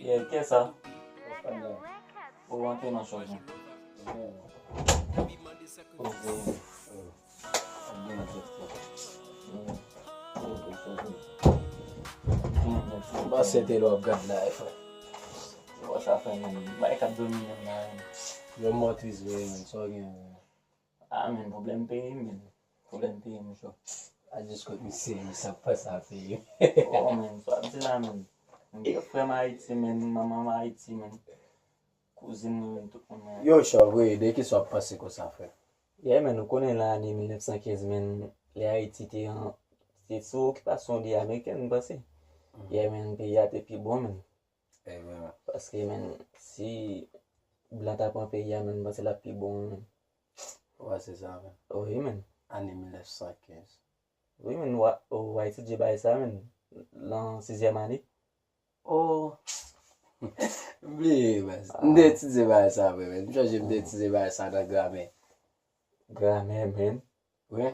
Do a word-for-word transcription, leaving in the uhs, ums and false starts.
Kè, kè sa? Ou antre nan chòz mwen. Ou vle. Ba sete lè w ap gad la, e frè. Wè sa fè, men. Bay k ap domine m la, men. Yon mò tris vre, men. Sa w gen, men? Ah, men, pwoblèm peyi, men. Pwoblèm peyi, men, cho. A jis kot misye, sa k pase a peyi. Oh, men, sa w ap di la, men. Gen frè m Ayiti, men, manman m Ayiti, men. Kouzin mwen, tout moun mwen. Yo, Chòv, wi, de kisa w ap panse konsa, frè? Yeah, men, ou konnen nan ane mil nèf san kenz, men, lè Ayiti te an, te sou okipasyon de Ameriken, m panse. Yeah, men, peyi a te pi bon, men. E vre, men. Paske, men, si blan ta pran peyi a, men, m panse l ap pi bon, men. Ou wè, se sa, men. Wi, men. Ane mil nèf san kenz. Wi, men, w a, w a etidye bagay sa, men, nan sizyèm ane. Oh. M bliye, baz. M te etidye bagay sa vre, men. M chonje m te etidye bagay sa nan gramè. Gramè, men. Wi.